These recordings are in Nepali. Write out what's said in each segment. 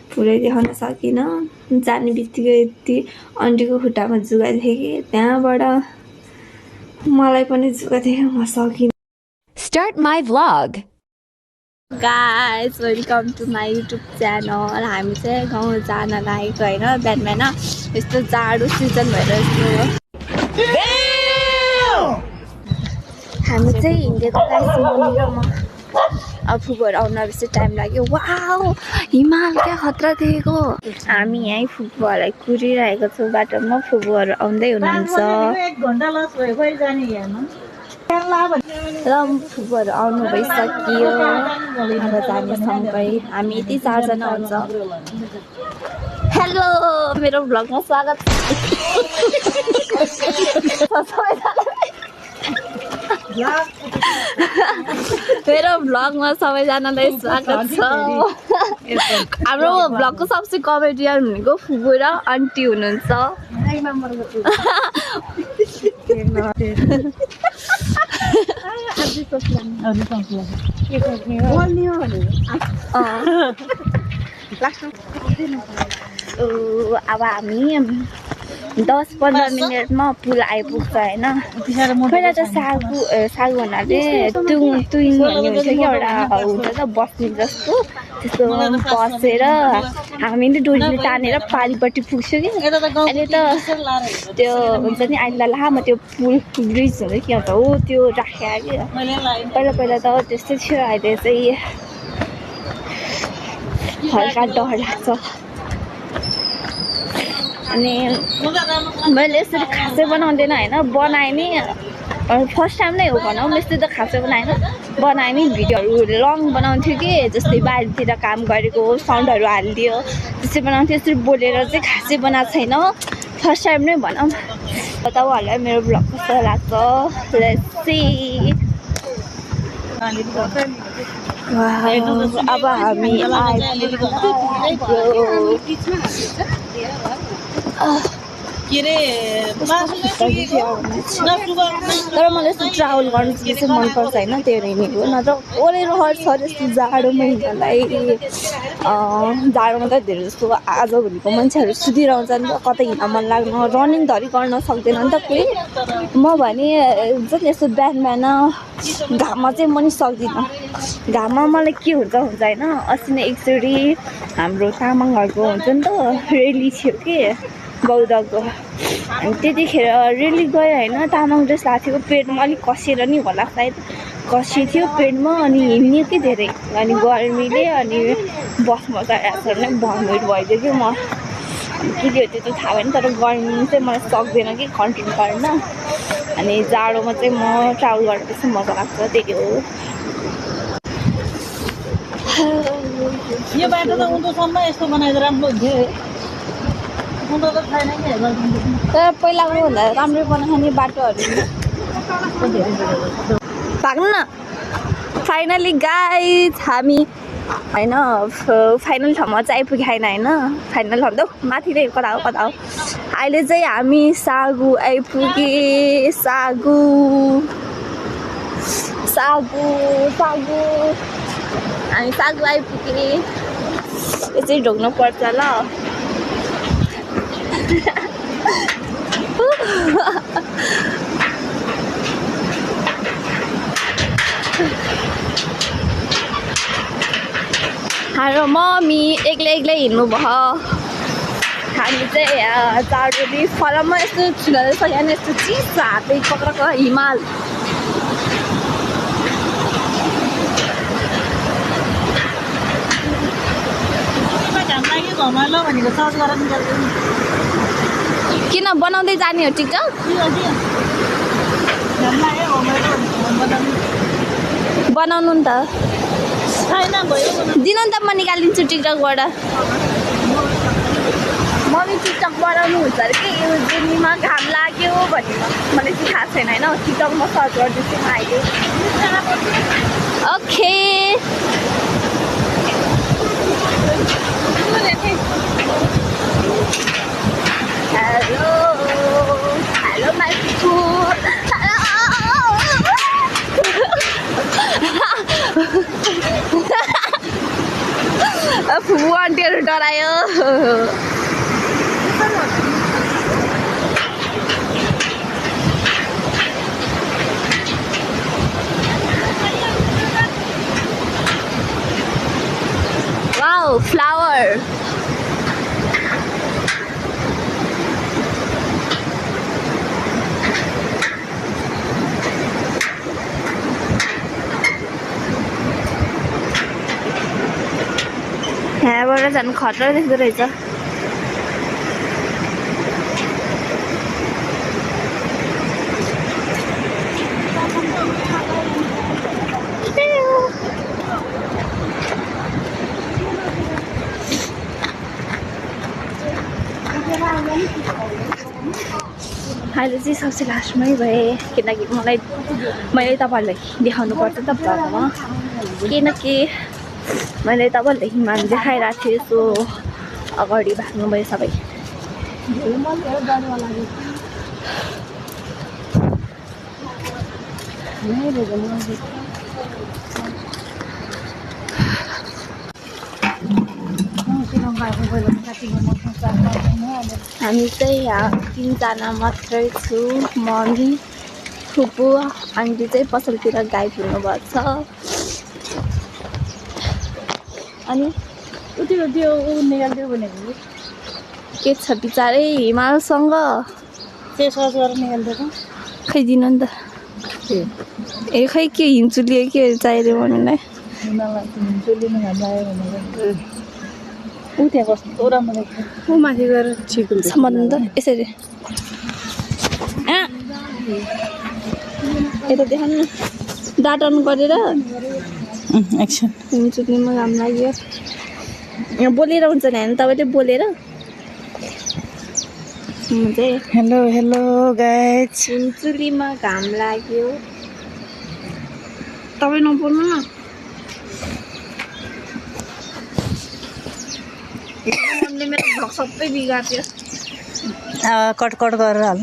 पुरै देखाउन सकिनँ। जाने बित्तिकै यति आन्टीको खुट्टामा जुगा देखेँ कि त्यहाँबाट मलाई पनि जुगा देखेँ, म सकिनँ। Start my vlog. Guys welcome to my YouTube channel. हामी चाहिँ गाउँ जान लागेको होइन, बिहान बिहान यस्तो जाडो सिजन भएर यस्तो हामी चाहिँ हिँडेको गाइस, मम्मी र म। अब फुपूहरू आउन बेसी टाइम लाग्यो। वाउ हिमाल क्या खतरा देखेको। हामी यहीँ फुपूहरूलाई कुरिरहेको छौँ बाटोमा, फुपूहरू आउँदै हुनुहुन्छ र फुपूहरू आउनु भइसक्यो। अब जाने सँगै हामी यति 4 जना हुन्छ। हेलो मेरो भ्लगमा स्वागत छ। मेरो भ्लगमा सबैजनालाई स्वागत छ। हाम्रो भ्लगको सबसे कमेडियन भनेको फुपू र आन्टी हुनुहुन्छ। अब हामी 10-15 मिनटमा पुल आइपुग्छ होइन। पहिला त सागु भन्नाले तुइङ भन्ने हुन्छ कि एउटा हुन्छ त बस्ने जस्तो, त्यस्तो बसेर हामीले डोरीले तानेर पारिपट्टि पुग्छौँ कि। अहिले त त्यो हुन्छ नि, अहिले लामो त्यो पुल ब्रिज हुन्छ कि अन्त हो त्यो राख्या कि। पहिला त त्यस्तै थियो, अहिले चाहिँ हल्का डर लाग्छ। अनि मैले यसरी खासै बनाउँदैन होइन, बनाएँ नि फर्स्ट टाइम नै हो भनौँ। यस्तो त खासै बनाएँ नि भिडियोहरू लङ बनाउँथ्यो कि, जस्तै बाहिरतिर काम गरेको साउन्डहरू हालिदियो त्यसै बनाउँथ्यो। यसरी बोलेर चाहिँ खासै बनाएको छैन, फर्स्ट टाइम नै भनौँ। तपाईँहरूलाई मेरो भ्लग कस्तो लाग्छ लेट्स सी। अब हामी तर मलाई यस्तो ट्राभल गर्नु चाहिँ बेसी मनपर्छ होइन, त्यही भएर हिँडेको। नत्र ओह्रालो हर्छ यस्तो जाडोमा हिँड्नलाई। जाडोमा त धेरै जस्तो आजभोलिको मान्छेहरू सुतिरहन्छ नि त, कतै हिँड्न मन लाग्न, रनिङ धरि गर्न सक्दैन नि त कोही। म भने जति यस्तो बिहान बिहान घाममा चाहिँ म नि सक्दिनँ। घाममा मलाई के हुन्छ होइन। अस्ति नै एकचोटि हाम्रो तामाङहरूको हुन्छ नि त रेली थियो कि बौद्धको, अनि त्यतिखेर रेली गयो होइन। तामाङ ड्रेस लगाएको थियो, पेटमा अलिक कसेर नि होला सायद, कसी थियो पेटमा। अनि हिँड्ने कि धेरै, अनि गर्मीले अनि बसमा गएर नै भमिट भइदियो कि म। के थियो त्यो त थाहा भएन, तर गर्मी चाहिँ मलाई सक्दैन कि कन्ट्रोल गर्न। अनि जाडोमा चाहिँ म ट्राभल गर्न बेसी मजा लाग्छ, त्यही हो। यो बाटो त उँधोसम्म यस्तो बनाएर राम्रो हुन्थ्यो है। उँधो त छैन कि तर पहिलाको भन्दा राम्रै बनाएको नि बाटोहरू। भाग्नु न। फाइनली गाइस हामी होइन फाइनल ठाउँमा चाहिँ आइपुग्यो होइन। फाइनल ठाउँ त माथि नै कता हो। अहिले चाहिँ हामी सागु आइपुगे। सागु हामी सागु आइपुगे। यसरी ढोग्नु पर्छ ल। हाम्रो मम्मी एक्लै हिँड्नु भयो। हामी चाहिँ जाडोले फलाममा यस्तो छिर्दैछ, यहाँ यस्तो चिसो हातै पक्रेको हिमाल। किन बनाउँदै जाने हो टिकटक? बनाउनु नि त दिनु नि त, म निकालिदिन्छु टिकटकबाट। मम्मी टिकटक बनाउनु हुन्छ अरे कि, यो जुनीमा घाम लाग्यो भन्ने मलाई चाहिँ थाहा छैन होइन। टिकटकमा सर्च गर्दैछु म अहिले। Okay hello my food. फुपू आन्टीहरू डरायो वाउ फ्लावर यहाँबाट झन् खतरा देख्दो रहेछ अहिले चाहिँ सबसे लास्टमै भएँ किनकि मैले तपाईँहरूलाई देखाउनु पर्छ नि त भ्लगमा के न के मैले तपाईँहरूलाई हिमाल देखाइरहेको थिएँ सो अगाडि भाग्नुभयो सबै हामी चाहिँ यहाँ 3 जना मात्रै छु मम्मी फुपू आन्टी चाहिँ पसलतिर गाई धुनु भएको छ अनि त्यो निकाल्दियो भनेको के छ बिचारै हिमालसँग त्यो सर्च गरेर निकाल्दिएको खै दिनु नि त ए खै के हिमचुली के चाहियो मम्मीलाई ऊ त्यहाँ कस्तो राम्रो देख्छ ऊ माथि गएर ठिक हुन्छ सम्बन्ध त यसरी यता देखाउनु न डाटाउनु गरेर एकछिन हिमचुलीमा घाम लाग्यो यहाँ बोलेर हुन्छ नि होइन तपाईँ चाहिँ बोलेर चाहिँ हेलो हेलो गाइज हिमचुलीमा घाम लाग्यो तपाईँ नबोल्नु न मम्मीले मेरो भ्लग सबै बिगार्थ्यो कट कट गरेर हाल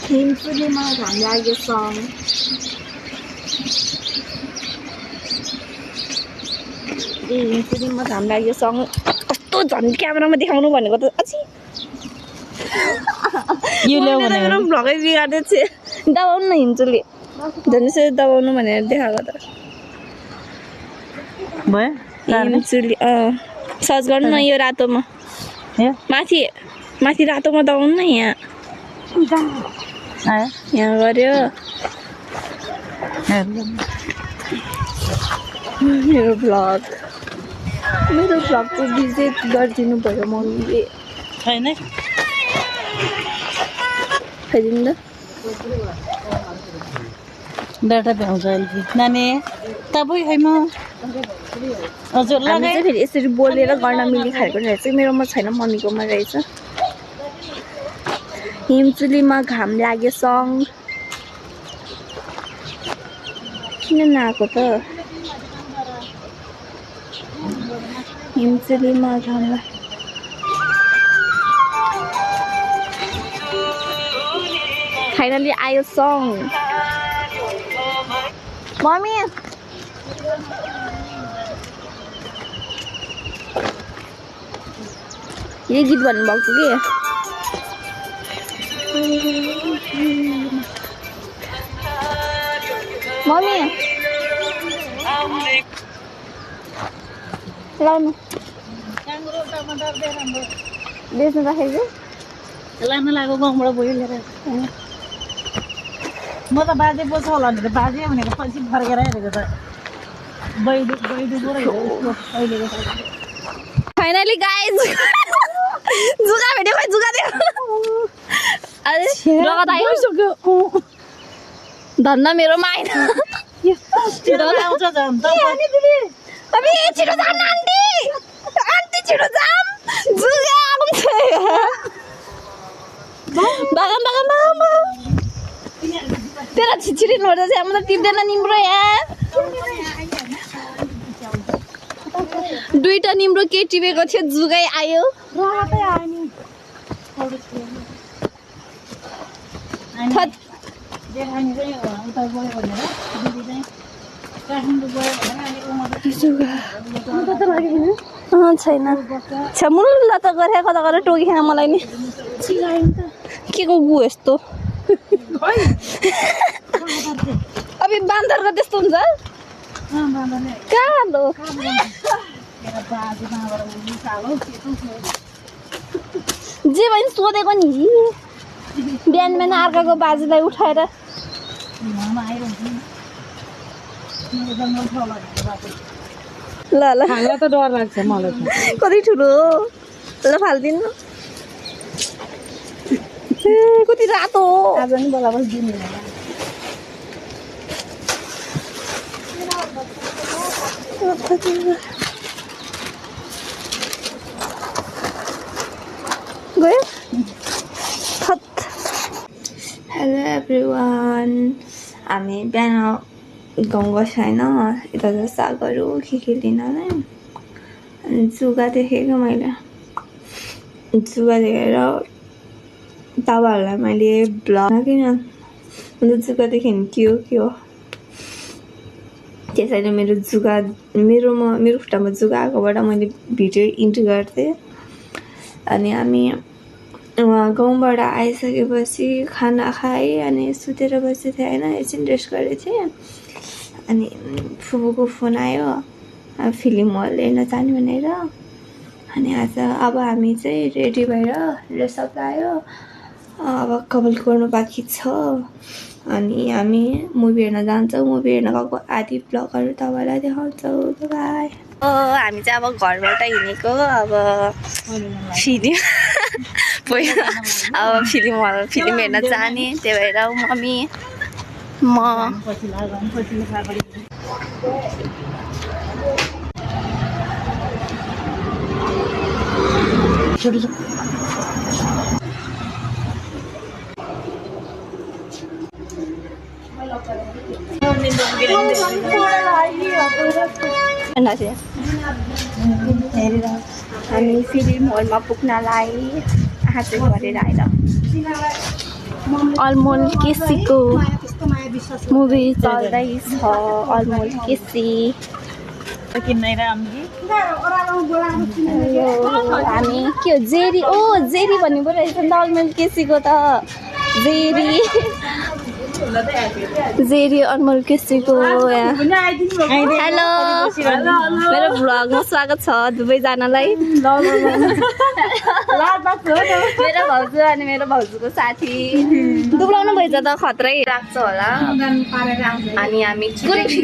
हिमचुलीमा घाम लाग्यो सङ ए हिमचुलीमा घाम लाग्यो सङ कस्तो झन् क्यामेरामा देखाउनु भनेको त अझै यो ल्याऊ भने मेरो भ्लगै बिगार्दै थिएँ दबाउनु न हिमचुली झन् यसरी दबाउनु भनेर देखाएको त भयो हिमचुली सर्च गर्नु न यो रातोमा माथि माथि रातोमा दबाउनु न यहाँ आयो यहाँ गऱ्यो मेरो भ्लगको भिजिट गरिदिनु भयो मम्मीले छैन खाइदिनु त डाटा भ्याउँछ अहिले नानी तपाईँ खैमा हजुर हामी चाहिँ फेरि यसरी बोलेर गर्न मिली खाएको रहेछ मेरोमा छैन मम्मीकोमा रहेछ हिमचुलीमा घाम लाग्यो सङ किन नआएको त हिमचुलीमा घाम फाइनली आयो सङ मम्मी यही गीत भन्नुभएको कि मम्मी लाउनु बेच्नु राखेको लान लाग्यो गाउँबाट बोयो लिएर म त बाजे बोल्छ होला भनेर बाजे भनेको पछि फर्केर हेरेको त बैदु पो रहेछ अहिलेको फाइनली गाइज जुगा भेट्यो खै जुगा दियो अरे रगत आयो धन्न मेरोमा आएन आउँछ झन् त अबे छिटो जान आन्टी आन्टी छिटो जाम जुगा आउँछ बागम बागम बागम तेरा छिछिरी नोर्दा चाहिँ म त टिप्दैन निम्रो यहाँ दुईटा निम्रो के टिपेको थियो जुगै आयो रगतै आयो नि देखानी चाहिँ उता गयो भनेर दिदी चाहिँ काठमाडौँ गयो भने अनि उमा जुगा छैन छमुल्ल त गरे कता गरेर टोकिखेन मलाई नि के को गु यस्तो अब बान्दरको त्यस्तो हुन्छ कालो जे भयो सोधेको नि बिहान बिहान अर्काको बाजेलाई उठाएर ल ल हामीलाई त डर लाग्छ मलाई त कति ठुलो ल फालिदिनु कति रातो आज नि बोला बस दिनु गयो हेलो एभ्रिवान हामी बिहान गाउँ गएको छैन यता त सागहरू के लिन नै अनि जुगा देखेको मैले जुगा देखेर तपाईँहरूलाई मैले ब्लग किन अन्त जुगा देखेँ नि के हो त्यसैले मेरो खुट्टामा जुगा आएकोबाट मैले भिडियो इन्ट्री गर्थेँ अनि हामी गाउँबाट आइसकेपछि खाना खाएँ अनि सुतेर बसेको थिएँ होइन एकछिन रेस्ट गरेको थिएँ अनि फुपूको फोन आयो फिल्म हल हेर्न जाने भनेर अनि आज अब हामी चाहिँ रेडी भएर ड्रेसअप लगायो अब कपाल गर्नु बाँकी छ अनि हामी मुभी हेर्न जान्छौँ मुभी हेर्न गएको आदि ब्लगहरू तपाईँलाई देखाउँछौँ बाई हामी चाहिँ अब घरबाट हिँडेको अब फिल्म हेर्न जाने त्यही भएर मम्मी म हामी फिल्म हलमा पुग्नलाई आँचे गरेर आएर अलमोल केसीको मुभी चल्दैछ अलमोल केसी किन्नै हामी के हो जेरी जेरी भन्नु पो रहेछ नि त अलमोल केसीको त जेरी अनमोल केसीको हेलो मेरो भ्लगमा स्वागत छ दुवैजनालाई मेरो भाउजू अनि मेरो भाउजूको साथी दुब्लाउनु भएछ त खत्रै राख्छ होला अनि हामी जेरियन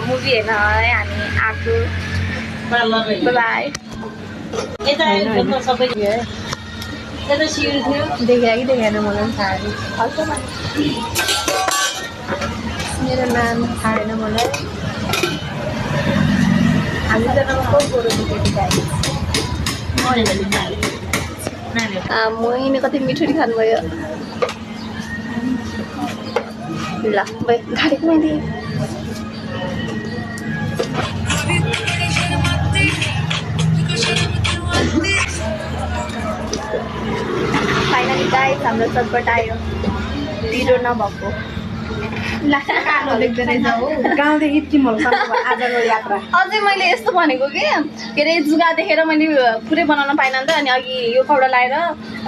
मुभी हेर्न है हामी आएको बाई देखेर कि देखेन मलाई पनि थाहा मेरो नाम थाहा छैन मलाई हामीजनामा को गोरुको केटी मैले कति मिठो खानुभयो ल घाटेको मैले फाइनली गाइस हाम्रो चटपट आयो ढिलो नभएको कालो देख्दो रहेछ हो गाउँदेखि टिमहरुसँग आजको यात्रा अझै मैले यस्तो भनेको के अरे जुगा देखेर मैले पुरै बनाउन पाइनँ नि त अनि अघि यो कपडा लगाएर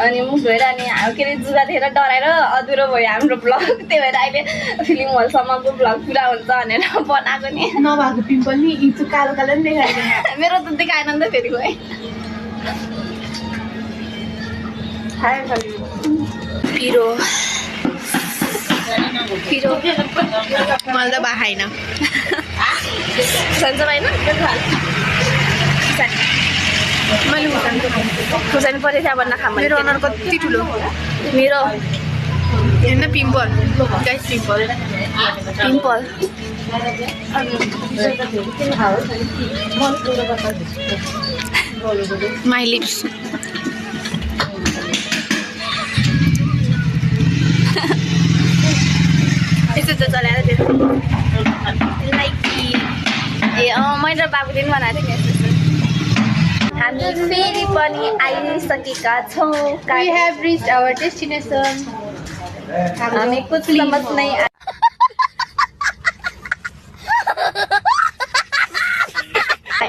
अनि मुख धोएर अनि के अरे जुगा देखेर डराएर अधुरो भयो हाम्रो ब्लग त्यही भएर अहिले फिल्म हलसम्मको ब्लग पुरा हुन्छ भनेर बनाएको नि नभएको पिम्पल नि इचु कालो कालो नि देखाइदियो मेरो त देखाएन नि त फेरि गए पिरो मैले त बाखाइन सन्च भएन मैले खुर्सानी परेको थियो भन्न खा मेरो अनुहार कति ठुलो मेरो होइन pimple guys pimple my lips यस्तो त चलाएर लाइक ए मैले बाबुले पनि बनाएको थिएँ नि यस्तो हामी फेरि पनि आइसकेका छौँ We have reached our destination. हामी कुछ समझ नै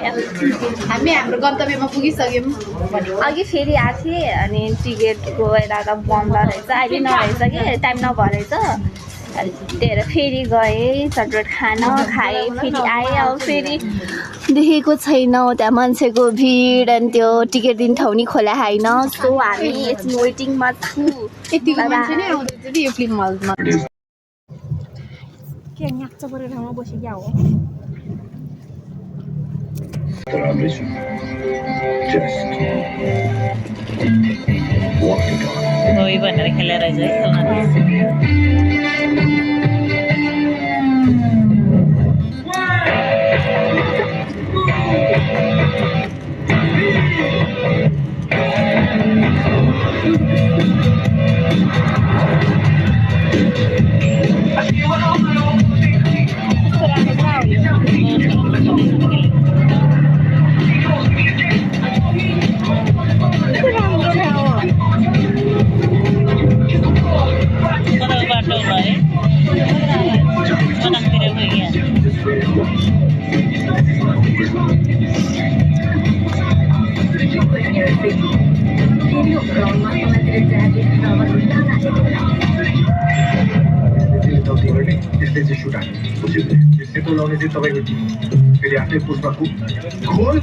हामी हाम्रो गन्तव्यमा पुगिसक्यौँ भनेको अघि फेरि आएको थिएँ अनि टिकट गएर त बन्द रहेछ अहिले नरहेछ कि टाइम नभए रहेछ अनि त्यही भएर फेरि गएँ चटपट खाना खाएँ फेरि आएँ अब फेरि देखेको छैन त्यहाँ मान्छेको भिड अनि त्यो टिकट दिने ठाउँ नि खोला छैन सो हामी एकछिन वेटिङमा छु यतिको मान्छे नै आउँदैछ नि यो फिल्म हलमा के न्याक्च परेको ठाउँमा बसेँ क्या हो गयो भनेर खेलेर रहेछ है खेल्न बाटो होला है सडकतिर गइया त्यसले चाहिँ सुट हाल्नु बुझ्यो सेतो लाउने चाहिँ तपाईँको फेरि आफ्नै पुष्पा खोल